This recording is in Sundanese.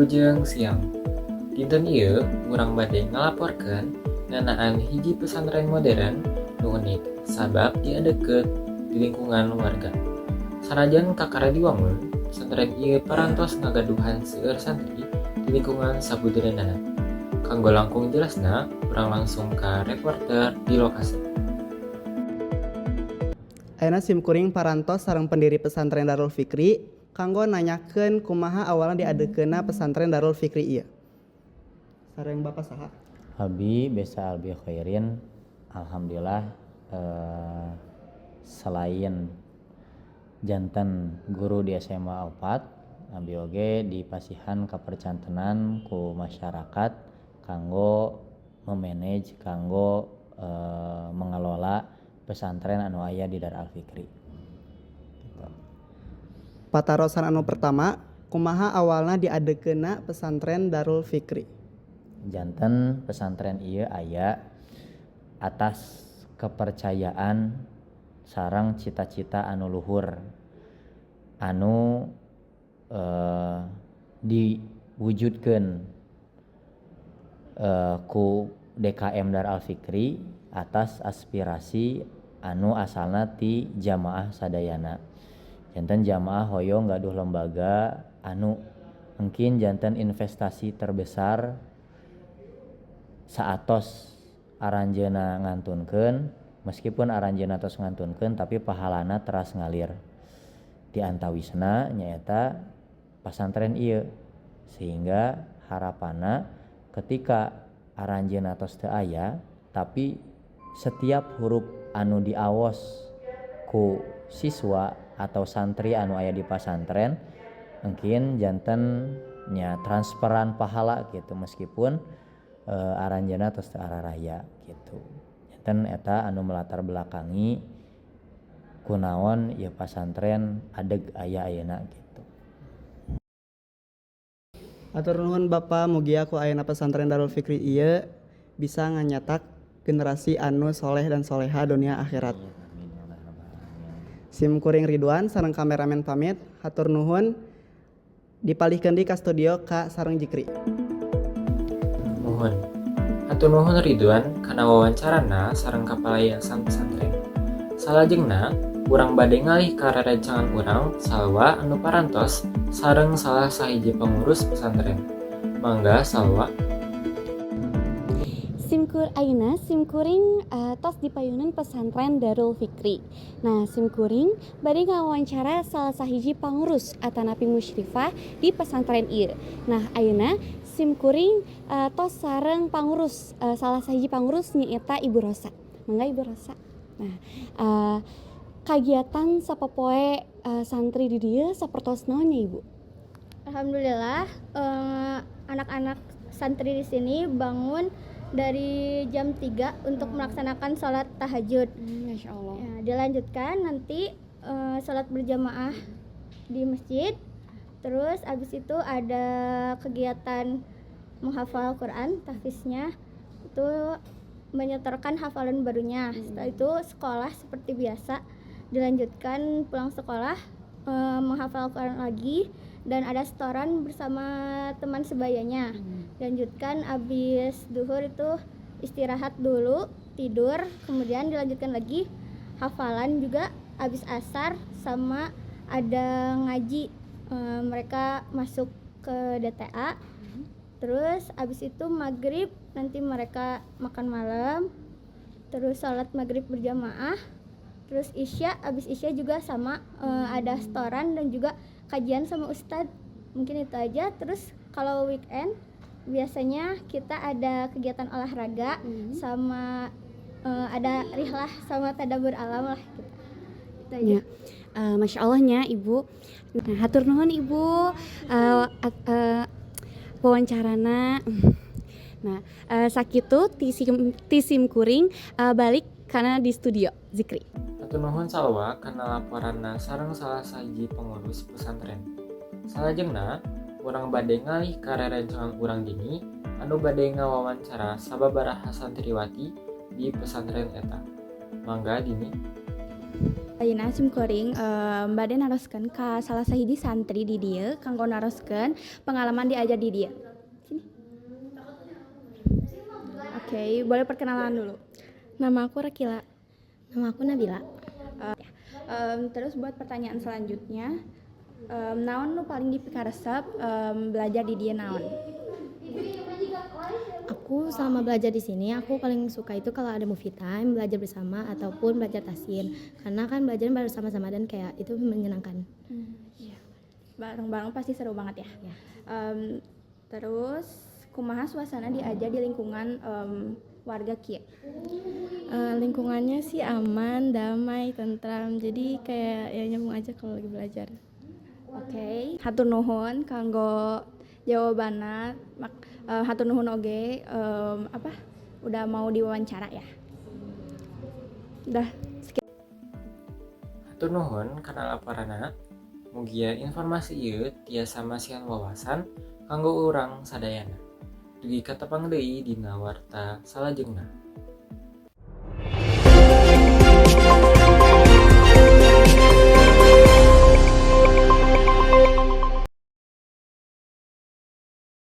Wilujeng siang. Dinten ieu urang bade ngalaporkeun ngeunaan hiji pesantren modern nu unik sabab diadegkeun di lingkungan warga. Sanajan kakara diwangun, pesantren ieu parantos ngagaduhan seueur santri di lingkungan sabudeureunana. Kanggo langkung jelasna, urang langsung ka reporter di lokasi. Ayeuna simkuring parantos sareng pendiri Pesantren Darul Fikri kanggo nanyakeun kumaha awalna diadegkeunna Pesantren Darul Fikri ieu. Sareng Bapak saha? Abi Besa Albi Khairin. Alhamdulillah, selain janten guru di SMA 4, abi oge dipasihan kapercantenan ku masyarakat kanggo memanage, kanggo mengelola pesantren anu aya di Dar Al Fikri gitu. Patarosan anu pertama, kumaha awalna diadegkeunna Pesantren Darul Fikri? Janten pesantren ieu aya atas kepercayaan sareng cita-cita anu luhur anu diwujudkeun ku DKM Dar Al Fikri atas aspirasi anu asalna ti jamaah sadayana. Janten jamaah hoyong gaduh lembaga anu mungkin janten investasi terbesar saatos aranjeunna ngantunkeun, meskipun aranjeunna tos ngantunkeun, tapi pahalana teras ngalir. Di antawisna nyaeta pasantren ieu, sehingga harapanna ketika aranjeunna tos teu aya, tapi setiap huruf anu diaos ku siswa atau santri anu aya di pasantren mungkin janten nya transferan pahala gitu, meskipun aranjeunna tos teu araraya gitu. Janten eta anu melatar belakangi kunaon ieu pasantren adeg aya ayeuna gitu. Hatur nuhun, Bapak. Mugia ku ayana Pesantren Darul Fikri ieu bisa nganyetak generasi anu soleh dan soleha dunia akhirat. Amin ya rabbal alamin. Sim kuring Ridwan sareng kameramen pamit. Hatur nuhun, dipalihkeun deui ka studio ka sareng Jikri. Nuhun. Hatur nuhun, Ridwan, kana wawancarana sareng kapala yayasan pesantren. Salajengna, urang bade ngalih ka rerencangan urang, Salwa, anu parantos sareng salah sahiji pengurus pesantren. Mangga, Salwa. Simkur ayeuna simkuring tos di payunan Pesantren Darul Fikri. Nah, simkuring bade ngawawancara salah sahiji pangurus atanapi musyrifah di pesantren ieu. Nah, ayeuna simkuring tos sareng pangurus, salah sahiji pangurus, nyaeta Ibu Rosa. Mangga, Ibu Rosa. Nah, kagiatan sapopoe santri di dieu sapertos naon nya, Ibu? Alhamdulillah, anak-anak santri di sini bangun dari jam 3 untuk melaksanakan sholat tahajud. Masya Allah. Ya, dilanjutkan nanti sholat berjamaah di masjid. Terus abis itu ada kegiatan menghafal Quran, tahfiznya itu menyetorkan hafalan barunya. Setelah itu sekolah seperti biasa, dilanjutkan pulang sekolah menghafal Quran lagi dan ada setoran bersama teman sebayanya. Dilanjutkan abis duhur itu istirahat dulu, tidur, kemudian dilanjutkan lagi hafalan juga abis asar sama ada ngaji. Mereka masuk ke DTA. Terus abis itu maghrib nanti mereka makan malam, terus sholat maghrib berjamaah, terus isya, abis isya juga sama, ada setoran dan juga kajian sama ustadz. Mungkin itu aja. Terus kalau weekend biasanya kita ada kegiatan olahraga sama ada rihlah sama tadabur alam lah gitu. Itu aja. Ya. Masya Allah nya, Ibu. Nah, hatur nuhun, Ibu, wawancarana. Nah, sakitu ti sim kuring, balik kana di studio Zikri. Hatur nuhun, Salwa, kana laporanna sareng salah sahiji pengurus pesantren. Salajengna, urang bade ngalih ka rerencangan urang Dini anu bade ngawawancara sababaraha santriwati di pesantren eta. Mangga, Dini. Ayeuna sim kuring bade naroskeun ka salah sahiji santri di dieu kanggo naroskeun pengalaman diajar di dieu. Sini. Oke, boleh perkenalan dulu. Nama aku Rakila. Nama aku Nabila. Terus buat pertanyaan selanjutnya, naon nu paling dipikaresep belajar di dieu naon? Aku selama belajar di sini, aku paling suka itu kalau ada movie time, belajar bersama ataupun belajar tahsin. Karena kan belajar bersama-sama dan kayak itu menyenangkan. Iya. Bareng-bareng pasti seru banget ya. Ya. Terus kumaha suasana diajar di lingkungan warga kieu? Lingkungannya sih aman, damai, tentram. Jadi kayak ya nyambung aja kalau lagi belajar. Oke, hatur nuhun kanggo jawabanna. Hatur nuhun oge apa? Udah mau diwawancara ya. Udah. Hatur nuhun kana laporanna. Mugia informasi ieu tiasa masihan wawasan kanggo urang sadayana. Dugi ka tepang deui dina warta salajengna.